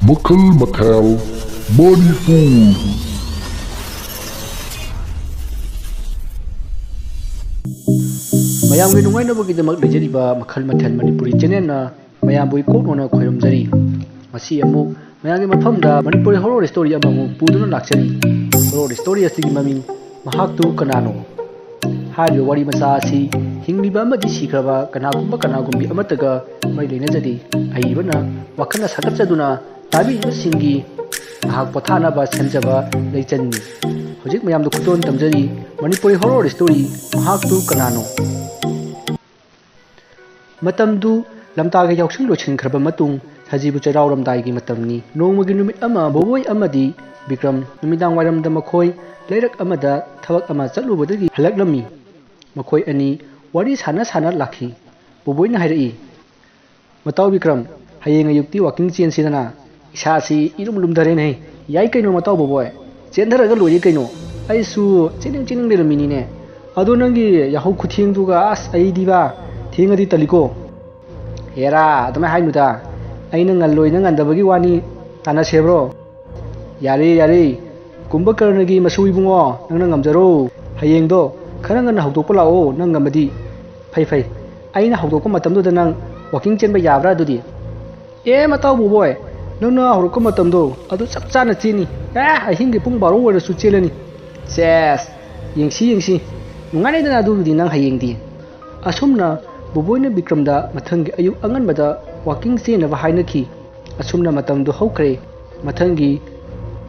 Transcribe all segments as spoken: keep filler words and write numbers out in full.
ꯃꯈꯜ ꯃꯊꯦꯜ ꯃꯅꯤꯄꯨꯔ꯫ ꯃꯌꯥꯝꯒꯤ ꯅꯨꯡꯉꯥꯏꯅꯕꯒꯤꯗꯃꯛ ꯂꯩꯖꯔꯤꯕ ꯃꯈꯜ ꯃꯊꯦꯜ ꯃꯅꯤꯄꯨꯔꯤ ꯆꯦꯅꯦꯜꯅ ꯃꯌꯥꯝꯕꯨ ꯏꯀꯣꯛꯅꯅ ꯈꯣꯏꯔꯝꯖꯔꯤ꯫ ꯉꯁꯤ ꯑꯃꯨꯛ ꯃꯌꯥꯝꯒꯤ ꯃꯐꯝꯗ ꯃꯅꯤꯄꯨꯔꯤ ꯍꯣꯔꯣꯔ ꯁ꯭ꯇꯣꯔꯤ ꯑꯃꯃꯨꯛ ꯄꯨꯗꯨꯅ ꯂꯥꯛꯆꯔꯤ꯫ ꯍꯣꯔꯣꯔ ꯁ꯭ꯇꯣꯔꯤ ꯑꯁꯤꯒꯤ ꯃꯃꯤꯡ ꯃꯍꯥꯛꯇꯨ ꯀꯅꯥꯅꯣ? ꯍꯥꯏꯔꯤꯕ ꯋꯥꯔꯤ ꯃꯆꯥ ꯑꯁꯤ ꯍꯤꯡꯂꯤꯕ ꯑꯃꯗꯤ ꯁꯤꯈ꯭ꯔꯕ ꯀꯅꯥꯒꯨꯝꯕ ꯀꯅꯥꯒꯨꯝꯕꯤ ꯑꯃꯠꯇꯒ ꯃꯔꯤ ꯂꯩꯅꯖꯗꯦ꯫ ꯑꯏꯕꯅ ꯋꯥꯈꯜꯅ ꯁꯥꯒꯠꯆꯗꯨꯅ ꯇꯥꯕꯤꯔꯤꯕꯁꯤꯡꯒꯤ ꯉꯥꯏꯍꯥꯛ ꯄꯣꯊꯥꯅꯕ ꯁꯦꯝꯖꯕ ꯂꯩꯆꯟꯅꯤ꯫ ꯍꯧꯖꯤꯛ ꯃꯌꯥꯝꯗ ꯈꯨꯗꯣꯜ ꯇꯝꯖꯔꯤ ꯃꯅꯤꯄꯨꯔꯤ ꯍꯣꯔꯣꯔ ꯁ꯭ꯇꯣꯔꯤ ꯃꯍꯥꯛꯇꯨ ꯀꯅꯥꯅꯣ? ꯃꯇꯝꯗꯨ ꯂꯝꯇꯥꯒ ꯌꯥꯎꯁꯪ ꯂꯣꯏꯁꯤꯟꯈ꯭ꯔꯕ ꯃꯇꯨꯡ ꯁꯖꯤꯕꯨ ꯆꯩꯔꯥꯎꯔꯝꯗꯥꯏꯒꯤ ꯃꯇꯝꯅꯤ꯫ ꯅꯣꯡꯃꯒꯤ ꯅꯨꯃꯤꯠ ꯑꯃ ꯕꯣꯕꯣꯏ ꯑꯃꯗꯤ ꯕꯤꯀ꯭ꯔꯝ ꯅꯨꯃꯤꯗꯥꯡ ꯋꯥꯏꯔꯝꯗ ꯃꯈꯣꯏ ꯂꯩꯔꯛ ꯑꯃꯗ ꯊꯕꯛ ꯑꯃ ꯆꯠꯂꯨꯕꯗꯒꯤ ꯍꯜꯂꯛꯂꯝꯃꯤ꯫ ꯃꯈꯣꯏ ꯑꯅꯤ ꯋꯥꯔꯤ ꯁꯥꯟꯅ ꯁꯥꯟꯅ ꯂꯥꯛꯈꯤ꯫ ꯕꯣꯕꯣꯏꯅ ꯍꯥꯏꯔꯛꯏ, "ꯃꯇꯥꯎ ꯕꯤꯀ꯭ꯔꯝ, ꯍꯌꯦꯡ ꯑꯌꯨꯛꯇꯤ ꯋꯥꯀꯤꯡ ꯆꯦꯟꯁꯤꯗꯅ꯫ ꯏꯁꯥꯁꯤ ꯏꯔꯨꯝ ꯂꯨꯝꯊꯔꯦꯅꯦ꯫" "ꯌꯥꯏ ꯀꯩꯅꯣ ꯃꯇꯥꯎ ꯕꯣꯕꯣꯏ, ꯆꯦꯟꯊꯔꯒ ꯂꯣꯏꯔꯦ ꯀꯩꯅꯣ꯫ ꯑꯩꯁꯨ ꯆꯦꯟꯅꯤꯡ ꯆꯦꯟꯅꯤꯡ ꯂꯩꯔꯝꯃꯤꯅꯤꯅꯦ꯫ ꯑꯗꯣ ꯅꯪꯒꯤ ꯌꯥꯍꯧ ꯈꯨꯊꯦꯡꯗꯨꯒ ꯑꯁ ꯑꯩꯗꯤꯕ ꯊꯦꯡꯉꯗꯤ ꯇꯜꯂꯤꯀꯣ꯫" "ꯍꯦꯔꯥ, ꯑꯗꯨꯃꯥꯏꯅ ꯍꯥꯏꯅꯨꯗ꯫ ꯑꯩꯅ ꯉꯜꯂꯣꯏꯅ ꯉꯟꯗꯕꯒꯤ ꯋꯥꯅꯤ꯫ ꯇꯥꯟꯅꯁꯦꯕ꯭ꯔꯣ?" "ꯌꯥꯔꯦ, ꯌꯥꯔꯦ꯫ ꯀꯨꯝꯚꯀꯔꯅꯒꯤ ꯃꯁꯨ ꯏꯕꯨꯡꯉꯣ, ꯅꯪꯅ ꯉꯝꯖꯔꯣ꯫ ꯍꯌꯦꯡꯗꯣ ꯈꯔ ꯉꯟꯅ ꯍꯧꯗꯣꯛꯄ ꯂꯥꯛꯑꯣ, ꯅꯪ ꯉꯝꯃꯗꯤ꯫ ꯐꯩ, ꯐꯩ꯫ ꯑꯩꯅ ꯍꯧꯗꯣꯛꯄ ꯃꯇꯝꯗꯨꯗ ꯅꯪ ꯋꯥꯀꯤꯡ ꯆꯦꯟꯕ ꯌꯥꯕ꯭ꯔꯥ ꯑꯗꯨꯗꯤ?" "ꯑꯦ, ꯃꯇꯥꯎ ꯕꯣꯕꯣꯏ, ꯅꯪꯅ ꯍꯧꯔꯛꯄ ꯃꯇꯝꯗꯣ ꯑꯗꯨ ꯆꯞ ꯆꯥꯅ ꯆꯦꯟꯅꯤ꯫ ꯑꯦ, ꯑꯍꯤꯡꯒꯤ ꯄꯨꯡ ꯕꯥꯔꯣ ꯑꯣꯏꯔꯁꯨ ꯆꯦꯜꯂꯅꯤ꯫" "ꯁꯦꯁ, ꯌꯦꯡꯁꯤ, ꯌꯦꯡꯁꯤ꯫ ꯅꯨꯡꯉꯥꯏꯔꯦꯗꯅ ꯑꯗꯨꯕꯨꯗꯤ ꯅꯪ ꯍꯌꯦꯡꯗꯤ꯫" ꯑꯁꯨꯝꯅ ꯕꯣꯕꯣꯏꯅ ꯕꯤꯀ꯭ꯔꯝꯗ ꯃꯊꯪꯒꯤ ꯑꯌꯨꯛ ꯑꯉꯟꯕꯗ ꯋꯥꯀꯤꯡ ꯆꯦꯟꯅꯕ ꯍꯥꯏꯅꯈꯤ꯫ ꯑꯁꯨꯝꯅ ꯃꯇꯝꯗꯨ ꯍꯧꯈ꯭ꯔꯦ꯫ ꯃꯊꯪꯒꯤ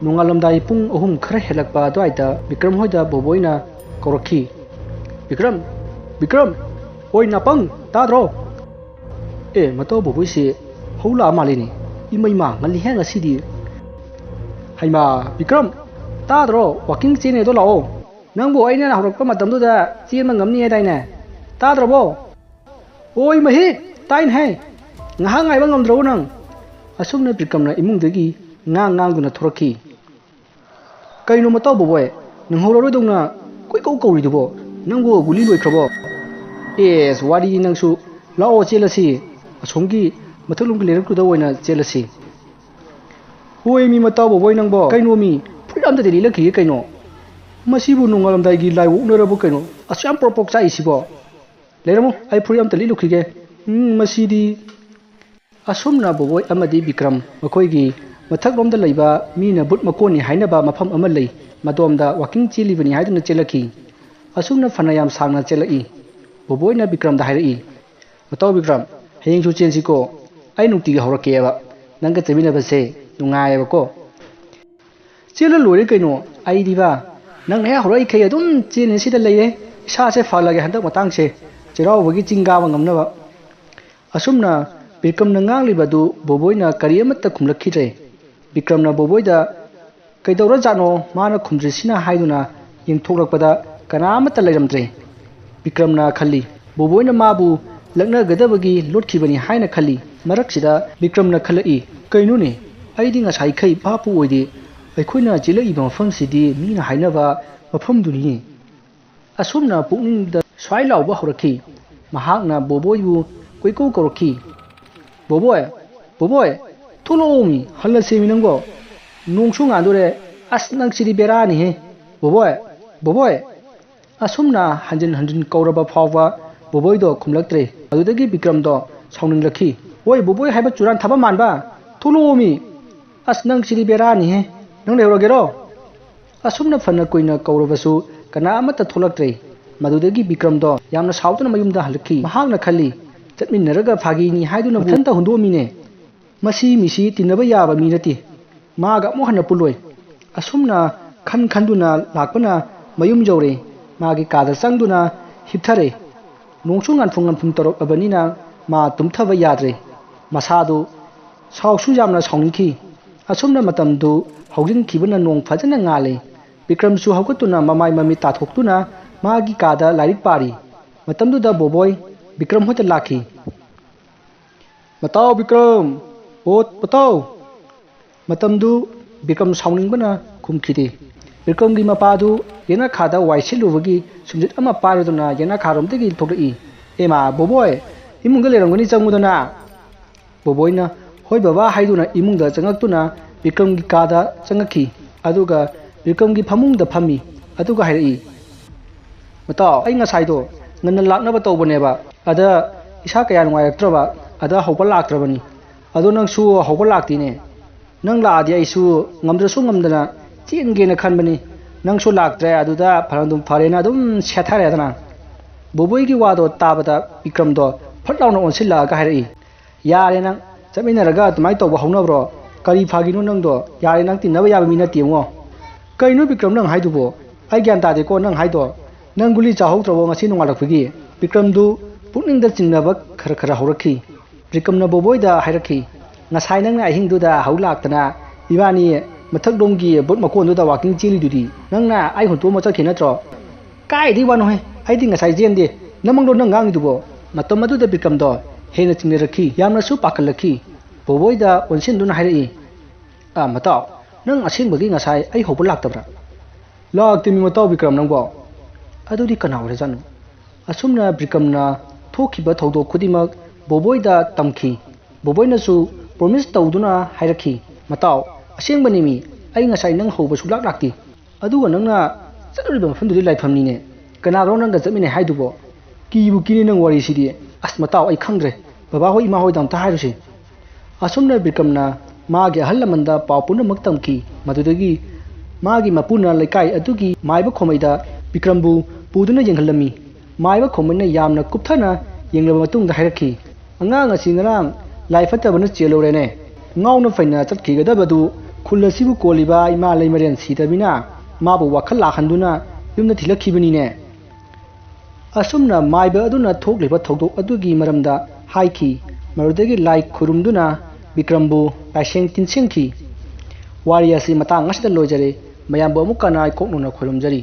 ꯅꯣꯡꯉꯥꯜꯂꯝꯗꯥꯏ ꯄꯨꯡ ꯑꯍꯨꯝ ꯈꯔ ꯍꯦꯜꯂꯛꯄ ꯑꯗꯨꯋꯥꯏꯗ ꯕꯤꯀ꯭ꯔꯝ ꯍꯣꯏꯗ ꯕꯣꯕꯣꯏꯅ ꯀꯧꯔꯛꯈꯤ꯫ "ꯕꯤꯀ꯭ꯔꯝ! ꯕꯤꯀ꯭ꯔꯝ! ꯑꯣꯏ ꯅꯥꯄꯪ, ꯇꯥꯗ꯭ꯔꯣ?" "ꯑꯦ, ꯃꯇꯥꯎ ꯕꯣꯕꯣꯏꯁꯦ ꯍꯧ ꯂꯥꯛꯑ ꯃꯥꯜꯂꯤꯅꯦ꯫ ꯏꯃꯩꯃ, ꯉꯜꯂꯤꯍꯦ ꯉꯁꯤꯗꯤ꯫" "ꯍꯩꯃꯥ, ꯕꯤꯀ꯭ꯔꯝ, ꯇꯥꯗ꯭ꯔꯣ? ꯋꯥꯀꯤꯡ ꯆꯦꯟꯅꯦꯗꯣ ꯂꯥꯛꯑꯣ꯫ ꯅꯪꯕꯨ ꯑꯩꯅ ꯍꯧꯔꯛꯄ ꯃꯇꯝꯗꯨꯗ ꯆꯦꯟꯕ ꯉꯝꯅꯤ ꯍꯥꯏꯗꯥꯏꯅꯦ? ꯇꯥꯗ꯭ꯔꯕꯣ?" "ꯑꯣꯏ ꯃꯍꯤꯛ, ꯇꯥꯏꯅꯦꯍꯦ꯫ ꯉꯥꯏꯍꯥꯛ ꯉꯥꯏꯕ ꯉꯝꯗ꯭ꯔꯕꯣ ꯅꯪ?" ꯑꯁꯨꯝꯅ ꯕꯤꯀ꯭ꯔꯝꯅ ꯏꯃꯨꯡꯗꯒꯤ ꯉꯥꯡ ꯉꯥꯡꯗꯨꯅ ꯊꯣꯔꯛꯈꯤ꯫ "ꯀꯩꯅꯣ ꯃꯇꯥꯎ ꯕꯣꯕꯣꯏ, ꯅꯪꯍꯧꯔꯔꯣꯏꯗꯧꯅ ꯀꯣꯏꯀꯧ ꯀꯧꯔꯤꯗꯨꯕꯣ? ꯅꯪꯕꯨ ꯒꯨꯂꯤ ꯂꯣꯏꯈ꯭ꯔꯕꯣ?" "ꯑꯦꯁ, ꯋꯥꯔꯤꯗꯤ ꯅꯪꯁꯨ꯫ ꯂꯥꯛꯑꯣ ꯆꯦꯜꯂꯁꯤ꯫ ꯑꯁꯣꯝꯒꯤ ꯃꯊꯛꯂꯣꯝꯒꯤ ꯂꯩꯔꯛꯇꯨꯗ ꯑꯣꯏꯅ ꯆꯦꯜꯂꯁꯤ꯫" ꯍꯣꯏ, ꯃꯤ ꯃꯇꯥꯎ ꯕꯣꯕꯣꯏ ꯅꯪꯕꯣ꯫ ꯀꯩꯅꯣ ꯃꯤ, ꯐꯨꯔꯤꯠ ꯑꯝꯇꯗꯤ ꯂꯤꯠꯂꯛꯈꯤꯒꯦ ꯀꯩꯅꯣ꯫ ꯃꯁꯤꯕꯨ ꯅꯣꯡꯉꯥꯜꯂꯝꯗꯥꯏꯒꯤ ꯂꯥꯏ ꯑꯣꯛꯅꯔꯕ ꯀꯩꯅꯣ? ꯑꯁꯨꯛ ꯌꯥꯝ ꯄ꯭ꯔꯣꯛ ꯄ꯭ꯔꯣꯛ ꯆꯥꯛꯏꯁꯤꯕꯣ? ꯂꯩꯔꯝꯃꯣ, ꯑꯩ ꯐꯨꯔꯤꯠ ꯑꯝꯇ ꯂꯤꯠꯂꯨꯈꯤꯒꯦ꯫ ꯎꯝ, ꯃꯁꯤꯗꯤ꯫ ꯑꯁꯨꯝꯅ ꯕꯣꯕꯣꯏ ꯑꯃꯗꯤ ꯕꯤꯀ꯭ꯔꯝ ꯃꯈꯣꯏꯒꯤ ꯃꯊꯛꯂꯣꯝꯗ ꯂꯩꯕ ꯃꯤꯅ ꯕꯨꯠ ꯃꯀꯣꯟꯅꯤ ꯍꯥꯏꯅꯕ ꯃꯐꯝ ꯑꯃ ꯂꯩ, ꯃꯗꯣꯝꯗ ꯋꯥꯀꯤꯡ ꯆꯦꯜꯂꯤꯕꯅꯤ ꯍꯥꯏꯗꯨꯅ ꯆꯦꯜꯂꯛꯈꯤ꯫ ꯑꯁꯨꯝꯅ ꯐꯅꯌꯥꯝ ꯁꯥꯡꯅ ꯆꯦꯜꯂꯛꯏ꯫ ꯕꯣꯕꯣꯏꯅ ꯕꯤꯀ꯭ꯔꯝꯗ ꯍꯥꯏꯔꯛꯏ, "ꯃꯇꯥꯎ ꯕꯤꯀ꯭ꯔꯝ, ꯍꯌꯦꯡꯁꯨ ꯆꯦꯟꯁꯤꯀꯣ꯫ ꯑꯩ ꯅꯨꯡꯇꯤꯒꯤ ꯍꯧꯔꯛꯀꯦꯕ꯫ ꯅꯪꯒ ꯆꯦꯟꯃꯤꯟꯅꯕꯁꯦ ꯅꯨꯡꯉꯥꯏꯌꯦꯕꯀꯣ꯫" "ꯆꯦꯜꯂ ꯂꯣꯏꯔꯦ ꯀꯩꯅꯣ꯫ ꯑꯩꯗꯤꯕ ꯅꯪꯅ ꯍꯦꯛ ꯍꯧꯔꯛꯏꯈꯩ ꯑꯗꯨꯝ ꯆꯦꯟꯅ ꯁꯤꯗ ꯂꯩꯔꯦ꯫ ꯏꯁꯥꯁꯦ ꯐꯍꯜꯂꯒꯦ ꯍꯟꯗꯛ ꯃꯇꯥꯡꯁꯦ, ꯆꯩꯔꯥꯎꯕꯒꯤ ꯆꯤꯡ ꯀꯥꯕ ꯉꯝꯅꯕ꯫" ꯑꯁꯨꯝꯅ ꯕꯤꯀ꯭ꯔꯝꯅ ꯉꯥꯡꯂꯤꯕꯗꯨ ꯕꯣꯕꯣꯏꯅ ꯀꯔꯤ ꯑꯃꯠꯇ ꯈꯨꯝꯂꯛꯈꯤꯗ꯭ꯔꯦ꯫ ꯕꯤꯀ꯭ꯔꯝꯅ ꯕꯣꯕꯣꯏꯗ "ꯀꯩꯗꯧꯔꯖꯥꯠꯅꯣ ꯃꯥꯅ ꯈꯨꯝꯗ꯭ꯔꯤꯁꯤꯅ?" ꯍꯥꯏꯗꯨꯅ ꯌꯦꯡꯊꯣꯛꯂꯛꯄꯗ ꯀꯅꯥ ꯑꯃꯠꯇ ꯂꯩꯔꯝꯗ꯭ꯔꯦ꯫ ꯕꯤꯀ꯭ꯔꯝꯅ ꯈꯜꯂꯤ, ꯕꯣꯕꯣꯏꯅ ꯃꯥꯕꯨ ꯂꯛꯅꯒꯗꯕꯒꯤ ꯂꯣꯠꯈꯤꯕꯅꯤ ꯍꯥꯏꯅ ꯈꯜꯂꯤ꯫ ꯃꯔꯛꯁꯤꯗ ꯕꯤꯀ꯭ꯔꯝꯅ ꯈꯜꯂꯛꯏ, "ꯀꯩꯅꯣꯅꯦ, ꯑꯩꯗꯤ ꯉꯁꯥꯏꯈꯩ ꯚꯥꯞꯄꯨ ꯑꯣꯏꯗꯦ꯫ ꯑꯩꯈꯣꯏꯅ ꯆꯦꯜꯂꯛꯏꯕ ꯃꯐꯝꯁꯤꯗꯤ ꯃꯤꯅ ꯍꯥꯏꯅꯕ ꯃꯐꯝꯗꯨꯅꯤꯅꯦ꯫" ꯑꯁꯨꯝꯅ ꯄꯨꯛꯅꯤꯡꯗ ꯁ꯭ꯋꯥꯏ ꯂꯥꯎꯕ ꯍꯧꯔꯛꯈꯤ꯫ ꯃꯍꯥꯛꯅ ꯕꯣꯕꯣꯏꯕꯨ ꯀꯣꯏꯀꯧ ꯀꯧꯔꯛꯈꯤ꯫ "ꯕꯣꯕꯣꯏ, ꯕꯣꯕꯣꯏ, ꯊꯣꯛꯂꯛꯑꯣꯃꯤ, ꯍꯜꯂꯁꯦꯃꯤ ꯅꯪꯕꯣ꯫ ꯅꯣꯡꯁꯨ ꯉꯥꯟꯗꯣꯔꯦ꯫ ꯑꯁ, ꯅꯪꯁꯤꯗꯤ ꯕꯦꯔꯥꯅꯤꯍꯦ꯫ ꯕꯣꯕꯣꯏ, ꯕꯣꯕꯣꯏ꯫" ꯑꯁꯨꯝꯅ ꯍꯟꯖꯤꯟ ꯍꯟꯖꯤꯟ ꯀꯧꯔꯕ ꯐꯥꯎꯕ ꯕꯣꯕꯣꯏꯗꯣ ꯈꯨꯝꯂꯛꯇ꯭ꯔꯦ꯫ ꯑꯗꯨꯗꯒꯤ ꯕꯤꯀ꯭ꯔꯝꯗꯣ ꯁꯥꯎꯅꯤꯡꯂꯛꯈꯤ꯫ "ꯑꯣꯏ ꯕꯣꯕꯣꯏ ꯍꯥꯏꯕ ꯆꯨꯔꯥꯟ ꯊꯥꯕ ꯃꯥꯟꯕ, ꯊꯣꯛꯂꯛꯑꯣꯃꯤ꯫ ꯑꯁ, ꯅꯪꯁꯤꯗꯤ ꯕꯦꯔꯥꯅꯤꯍꯦ꯫ ꯅꯪ ꯂꯩꯍꯧꯔꯒꯦꯔꯣ?" ꯑꯁꯨꯝꯅ ꯐꯅ ꯀꯨꯏꯅ ꯀꯧꯔꯕꯁꯨ ꯀꯅꯥ ꯑꯃꯠꯇ ꯊꯣꯛꯂꯛꯇ꯭ꯔꯦ꯫ ꯃꯗꯨꯗꯒꯤ ꯕꯤꯀ꯭ꯔꯝꯗꯣ ꯌꯥꯝꯅ ꯁꯥꯎꯗꯨꯅ ꯃꯌꯨꯝꯗ ꯍꯜꯂꯛꯈꯤ꯫ ꯃꯍꯥꯛꯅ ꯈꯜꯂꯤ, "ꯆꯠꯃꯤꯟꯅꯔꯒ ꯐꯥꯒꯤꯅꯤ ꯍꯥꯏꯗꯨꯅ ꯃꯊꯟꯇ ꯍꯨꯟꯗꯣꯛꯑꯝꯃꯤꯅꯦ꯫ ꯃꯁꯤ ꯃꯤꯁꯤ ꯇꯤꯟꯅꯕ ꯌꯥꯕ ꯃꯤ ꯅꯠꯇꯦ꯫ ꯃꯥꯒ ꯑꯃꯨꯛ ꯍꯟꯅ ꯄꯨꯜꯂꯣꯏ꯫" ꯑꯁꯨꯝꯅ ꯈꯟ ꯈꯟꯗꯨꯅ ꯂꯥꯛꯄꯅ ꯃꯌꯨꯝ ꯌꯧꯔꯦ꯫ ꯃꯥꯒꯤ ꯀꯥꯗ ꯆꯪꯗꯨꯅ ꯍꯤꯞꯊꯔꯦ꯫ ꯅꯣꯡꯁꯨ ꯉꯥꯟꯐꯨꯡ ꯉꯥꯟꯐꯨꯡ ꯇꯧꯔꯛꯂꯕꯅꯤꯅ ꯃꯥ ꯇꯨꯝꯊꯕ ꯌꯥꯗ꯭ꯔꯦ꯫ ꯃꯁꯥꯗꯨ ꯁꯥꯎꯁꯨ ꯌꯥꯝꯅ ꯁꯥꯎꯅꯤꯡꯈꯤ꯫ ꯑꯁꯨꯝꯅ ꯃꯇꯝꯗꯨ ꯍꯧꯖꯤꯟꯈꯤꯕꯅ ꯅꯣꯡ ꯐꯖꯅ ꯉꯥꯜꯂꯦ꯫ ꯕꯤꯀ꯭ꯔꯝꯁꯨ ꯍꯧꯒꯠꯇꯨꯅ ꯃꯃꯥꯏ ꯃꯃꯤꯠ ꯇꯥꯊꯣꯛꯇꯨꯅ ꯃꯥꯒꯤ ꯀꯥꯗ ꯂꯥꯏꯔꯤꯛ ꯄꯥꯔꯤ꯫ ꯃꯇꯝꯗꯨꯗ ꯕꯣꯕꯣꯏ ꯕꯤꯀ꯭ꯔꯝ ꯍꯣꯏꯗ ꯂꯥꯛꯈꯤ꯫ "ꯃꯇꯥꯎ ꯕꯤꯀ꯭ꯔꯝ! ꯑꯣ ꯃꯇꯥꯎ!" ꯃꯇꯝꯗꯨ ꯕꯤꯀ꯭ꯔꯝ ꯁꯥꯎꯅꯤꯡꯕꯅ ꯈꯨꯝꯈꯤꯗꯦ꯫ ꯕꯤꯀ꯭ꯔꯝꯒꯤ ꯃꯄꯥꯗꯨ ꯌꯦꯅꯈꯥꯗ ꯋꯥꯏ ꯁꯤꯠꯂꯨꯕꯒꯤ ꯁꯨꯝꯖꯤꯠ ꯑꯃ ꯄꯥꯏꯔꯗꯨꯅ ꯌꯦꯅꯈꯥꯔꯣꯝꯗꯒꯤ ꯊꯣꯛꯂꯛꯏ꯫ "ꯑꯦꯃꯥ, ꯕꯣꯕꯣꯏ, ꯏꯃꯨꯡꯗ ꯂꯩꯔꯝꯒꯅꯤ, ꯆꯪꯉꯨꯗꯅ!" ꯕꯣꯕꯣꯏꯅ "ꯍꯣꯏ ꯕꯕꯥ" ꯍꯥꯏꯗꯨꯅ ꯏꯃꯨꯡꯗ ꯆꯪꯉꯛꯇꯨꯅ ꯕꯤꯀ꯭ꯔꯝꯒꯤ ꯀꯥꯗ ꯆꯪꯉꯛꯈꯤ꯫ ꯑꯗꯨꯒ ꯕꯤꯀ꯭ꯔꯝꯒꯤ ꯐꯃꯨꯡꯗ ꯐꯝꯃꯤ꯫ ꯑꯗꯨꯒ ꯍꯥꯏꯔꯛꯏ, "ꯃꯇꯥꯎ, ꯑꯩ ꯉꯁꯥꯏꯗꯣ ꯉꯟꯅ ꯂꯥꯛꯅꯕ ꯇꯧꯕꯅꯦꯕ, ꯑꯗ ꯏꯁꯥ ꯀꯌꯥ ꯅꯨꯡꯉꯥꯏꯔꯛꯇ꯭ꯔꯕ, ꯑꯗ ꯍꯧꯕ ꯂꯥꯛꯇ꯭ꯔꯕꯅꯤ꯫ ꯑꯗꯣ ꯅꯪꯁꯨ ꯍꯧꯕ ꯂꯥꯛꯇꯦꯅꯦ꯫ ꯅꯪ ꯂꯥꯛꯑꯗꯤ ꯑꯩꯁꯨ ꯉꯝꯗ꯭ꯔꯁꯨ ꯉꯝꯗꯅ ꯆꯦꯟꯒꯦꯅ ꯈꯟꯕꯅꯤ꯫ ꯅꯪꯁꯨ ꯂꯥꯛꯇ꯭ꯔꯦ, ꯑꯗꯨꯗ ꯐꯔꯗꯨꯝ ꯐꯔꯦꯅ ꯑꯗꯨꯝ ꯁꯦꯠꯊꯔꯦꯗꯅ꯫" ꯕꯣꯕꯣꯏꯒꯤ ꯋꯥꯗꯣ ꯇꯥꯕꯗ ꯕꯤꯀ꯭ꯔꯝꯗꯣ ꯐꯠ ꯂꯥꯎꯅ ꯑꯣꯟꯁꯤꯜꯂꯛꯑꯒ ꯍꯥꯏꯔꯛꯏ, "ꯌꯥꯔꯦ ꯅꯪ, ꯆꯠꯃꯤꯟꯅꯔꯒ ꯑꯗꯨꯃꯥꯏꯅ ꯇꯧꯕ ꯍꯧꯅꯕ꯭ꯔꯣ? ꯀꯔꯤ ꯐꯥꯒꯤꯅꯣ ꯅꯪꯗꯣ? ꯌꯥꯔꯦ, ꯅꯪ ꯇꯤꯟꯅꯕ ꯌꯥꯕ ꯃꯤ ꯅꯠꯇꯦ ꯏꯕꯨꯡꯉꯣ꯫" "ꯀꯩꯅꯣ ꯕꯤꯀ꯭ꯔꯝ ꯅꯪ ꯍꯥꯏꯗꯨꯕꯣ? ꯑꯩ ꯒ꯭ꯌꯥꯟ ꯇꯥꯗꯦꯀꯣ ꯅꯪ ꯍꯥꯏꯗꯣ꯫ ꯅꯪ ꯒꯨꯂꯤ ꯆꯥꯍꯧꯗ꯭ꯔꯕꯣ ꯉꯁꯤ ꯅꯣꯡꯉꯥꯜꯂꯛꯄꯒꯤ?" ꯕꯤꯀ꯭ꯔꯝꯗꯨ ꯄꯨꯛꯅꯤꯡꯗ ꯆꯤꯡꯅꯕ ꯈꯔ ꯈꯔ ꯍꯧꯔꯛꯈꯤ꯫ ꯕꯤꯀ꯭ꯔꯝꯅ ꯕꯣꯕꯣꯏꯗ ꯍꯥꯏꯔꯛꯈꯤ, "ꯉꯁꯥꯏ ꯅꯪꯅ ꯑꯍꯤꯡꯗꯨꯗ ꯍꯧ ꯂꯥꯛꯇꯅ ꯏꯕꯥꯅꯤ ꯃꯊꯛꯂꯣꯝꯒꯤ ꯕꯨꯠ ꯃꯀꯣꯟꯗꯨꯗ ꯋꯥꯀꯤꯡ ꯆꯦꯜꯂꯤꯗꯨꯗꯤ ꯅꯪꯅ ꯑꯩ ꯍꯨꯟꯇꯣꯛꯑꯝꯃ ꯆꯠꯈꯤ ꯅꯠꯇ꯭ꯔꯣ?" "ꯀꯥꯏꯗꯩ ꯋꯥꯅꯣꯍꯦ? ꯑꯩꯗꯤ ꯉꯁꯥꯏ ꯆꯦꯟꯗꯦ꯫ ꯅꯃꯪꯂꯣ ꯅꯪ ꯉꯥꯡꯉꯤꯗꯨꯕꯣ?" ꯃꯇꯝ ꯑꯗꯨꯗ ꯕꯤꯀ꯭ꯔꯝꯗꯣ ꯍꯦꯟꯅ ꯆꯤꯡꯅꯔꯛꯈꯤ, ꯌꯥꯝꯅꯁꯨ ꯄꯥꯈꯠꯂꯛꯈꯤ꯫ ꯕꯣꯕꯣꯏꯗ ꯑꯣꯟꯁꯤꯟꯗꯨꯅ ꯍꯥꯏꯔꯛꯏ, "ꯑ, ꯃꯇꯥꯎ, ꯅꯪ ꯑꯁꯦꯡꯕꯒꯤ ꯉꯁꯥꯏ ꯑꯩ ꯍꯧꯕ ꯂꯥꯛꯇꯕ꯭ꯔꯥ?" "ꯂꯥꯛꯇꯦꯃꯤ ꯃꯇꯥꯎ ꯕꯤꯀ꯭ꯔꯝ ꯅꯪꯕꯣ꯫" "ꯑꯗꯨꯗꯤ ꯀꯅꯥ ꯑꯣꯏꯔꯖꯥꯠꯅꯣ?" ꯑꯁꯨꯝꯅ ꯕꯤꯀ꯭ꯔꯝꯅ ꯊꯣꯛꯈꯤꯕ ꯊꯧꯗꯣꯛ ꯈꯨꯗꯤꯡꯃꯛ ꯕꯣꯕꯣꯏꯗ ꯇꯝꯈꯤ꯫ ꯕꯣꯕꯣꯏꯅꯁꯨ ꯄ꯭ꯔꯣꯃꯤꯁ ꯇꯧꯗꯨꯅ ꯍꯥꯏꯔꯛꯈꯤ, "ꯃꯇꯥꯎ, ꯑꯁꯦꯡꯕꯅꯤꯃꯤ, ꯑꯩ ꯉꯁꯥꯏ ꯅꯪ ꯍꯧꯕ ꯁꯨꯛꯂꯥꯛ ꯂꯥꯛꯇꯦ꯫ ꯑꯗꯨꯒ ꯅꯪꯅ ꯆꯠꯂꯨꯔꯤꯕ ꯃꯐꯝꯗꯨꯗꯤ ꯂꯥꯏꯐꯝꯅꯤꯅꯦ꯫ ꯀꯅꯥꯒꯅꯣ ꯅꯪꯒ ꯆꯠꯃꯤꯟꯅꯩ ꯍꯥꯏꯗꯨꯕꯣ? ꯀꯤꯕꯨ ꯀꯤꯅꯤ ꯅꯪ ꯋꯥꯔꯤꯁꯤꯗꯤ꯫ ꯑꯁ ꯃꯇꯥꯎ, ꯑꯩ ꯈꯪꯗ꯭ꯔꯦ꯫ ꯕꯕꯥꯍꯣꯏ ꯏꯃꯥꯍꯣꯏꯗ ꯑꯝꯇ ꯍꯥꯏꯔꯨꯁꯤ꯫" ꯑꯁꯨꯝꯅ ꯕꯤꯀ꯭ꯔꯝꯅ ꯃꯥꯒꯤ ꯑꯍꯜ ꯂꯃꯟꯗ ꯄꯥꯎ ꯄꯨꯝꯅꯃꯛ ꯇꯝꯈꯤ꯫ ꯃꯗꯨꯗꯒꯤ ꯃꯥꯒꯤ ꯃꯄꯨꯅ ꯂꯩꯀꯥꯏ ꯑꯗꯨꯒꯤ ꯃꯥꯏꯕ ꯈꯣꯃꯩꯗ ꯕꯤꯀ꯭ꯔꯝꯕꯨ ꯄꯨꯗꯨꯅ ꯌꯦꯡꯍꯜꯂꯝꯃꯤ꯫ ꯃꯥꯏꯕ ꯈꯣꯃꯩꯅ ꯌꯥꯝꯅ ꯀꯨꯞꯊꯅ ꯌꯦꯡꯂꯕ ꯃꯇꯨꯡꯗ ꯍꯥꯏꯔꯛꯈꯤ, "ꯑꯉꯥꯡ ꯑꯁꯤ ꯉꯔꯥꯡ ꯂꯥꯏ ꯐꯠꯇꯕꯅ ꯆꯦꯜꯂꯨꯔꯦꯅꯦ꯫ ꯉꯥꯎꯅ ꯐꯩꯅ ꯆꯠꯈꯤꯒꯗꯕꯗꯨ ꯈꯨꯜ ꯑꯁꯤꯕꯨ ꯀꯣꯜꯂꯤꯕ ꯏꯃꯥ ꯂꯩꯃꯔꯦꯟ ꯁꯤꯗꯕꯤꯅ ꯃꯥꯕꯨ ꯋꯥꯈꯜ ꯂꯥꯛꯍꯟꯗꯨꯅ ꯌꯨꯝꯗ ꯊꯤꯜꯂꯛꯈꯤꯕꯅꯤꯅꯦ꯫" ꯑꯁꯨꯝꯅ ꯃꯥꯏꯕ ꯑꯗꯨꯅ ꯊꯣꯛꯂꯤꯕ ꯊꯧꯗꯣꯛ ꯑꯗꯨꯒꯤ ꯃꯔꯝꯗ ꯍꯥꯏꯈꯤ꯫ ꯃꯗꯨꯗꯒꯤ ꯂꯥꯏ ꯈꯨꯔꯨꯝꯗꯨꯅ ꯕꯤꯀ꯭ꯔꯝꯕꯨ ꯂꯥꯏꯁꯦꯡ ꯇꯤꯟꯁꯦꯡꯈꯤ꯫ ꯋꯥꯔꯤ ꯑꯁꯤ ꯃꯇꯥꯡ ꯑꯁꯤꯗ ꯂꯣꯏꯖꯔꯦ꯫ ꯃꯌꯥꯝꯕꯨ ꯑꯃꯨꯛ ꯍꯟꯅ ꯏꯀꯣꯛꯅꯧꯅ ꯈꯨꯔꯨꯝꯖꯔꯤ꯫